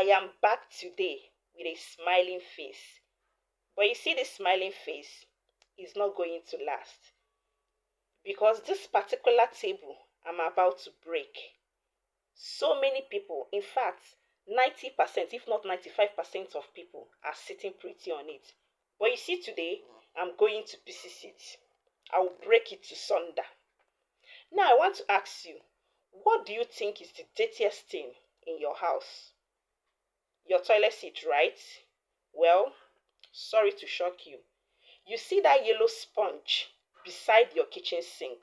I am back today with a smiling face. But you see, this smiling face is not going to last because this particular table I'm about to break. So many people, in fact, 90%, if not 95% of people are sitting pretty on it. But you see, today I'm going to pieces it. I will break it to sunder. Now, I want to ask you, what do you think is the dirtiest thing in your house? Your toilet seat, right? Well, sorry to shock you. You see that yellow sponge beside your kitchen sink?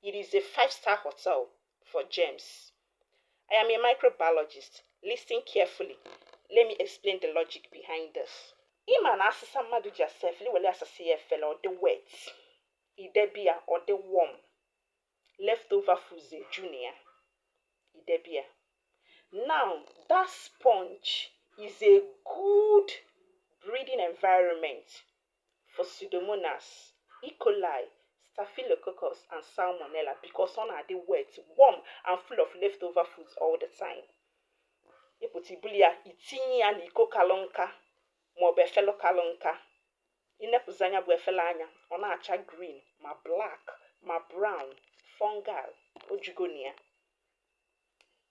It is a 5-star hotel for germs. I am a microbiologist. Listen carefully. Let me explain the logic behind this. Ịma na asịsa mmadụ ji asa efere, were asasị ya efere, ọ dị wet. Idebe ya, ọ dị warm. Leftover foods eju na ya. Idebe ya. Now, that sponge is a good breeding environment for Pseudomonas, E. coli, Staphylococcus, and Salmonella because ọ na-adị wet, warm, and full of leftover foods all the time. Ịpụta ibuli ya, itinye ya n'iko kalụ nka maọbụ efelu kalụ nka. Inepụzi anya bụ efele anya, ọ na-acha green ma black ma brown, fungal, ojugo na ya.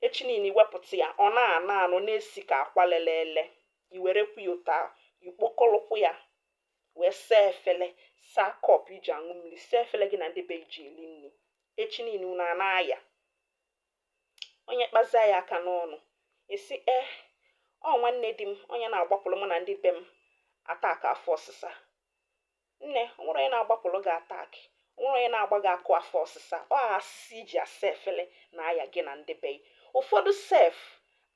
Echi niile iwepụta ya, ọ na-anọ anọ na-esi ka akwa lelele. I werekwa ya ụta ikpokọrọkwu ya wee saa efele, saa cup iji aṅụ mmiri, saa efele gị na ndị be ji eri nri. Echi niile unu a na-aya. Onye kpazia ya aka n'ọnụ, esi e ọ nwanne di m, onye na-agbapụrụ mụ na ndị be m attack afọ ọsịsa. Nne, o nwere onye na-agbapụrụ gị attack, o nwere onye na-agba gị akụ afọ ọsịsa. Ọ asịsa iji asa efele na aya gị na ndị be. Ụfọdụ sef,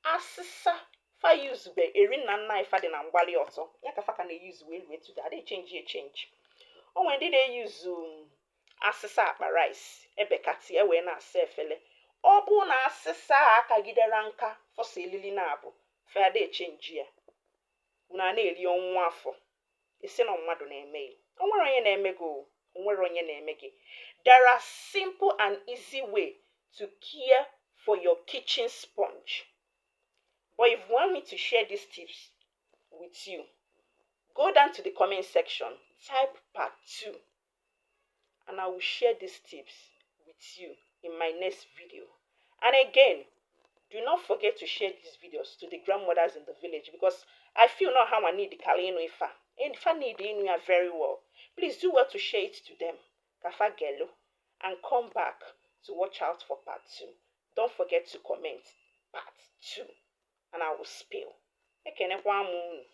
asịsa fa yuzube eri nna nna anyị fa dị na mgbali ọtọ ya ka fa ka na-eyuzu wee rue today. Adịghị change echange. O nwere ndị na-eyuzu asịsa akpa rice ebekati e wee na-asa efele. Ọ bụ na asịsa a akagidere nka fọsa elili na-abụ fa ada echange ya. Unu a na-eri ọnwụ afọ, isi na mmadụ na-eme ya. O nwere onye na-eme gị o, o nwere onye na-eme gị. There are simple and easy way to care for your kitchen sponge, but if you want me to share these tips with you, go down to the comment section, type "part 2", and I will share these tips with you in my next video. And again, do not forget to share these videos to the grandmothers in the village because I feel not how I need the Kalino Ifa. And if I need the very well, please do well to share it to them. Ka fa gelu and come back to watch out for part 2. Don't forget to comment "part 2" and I will spill. Ekenekwa m unu.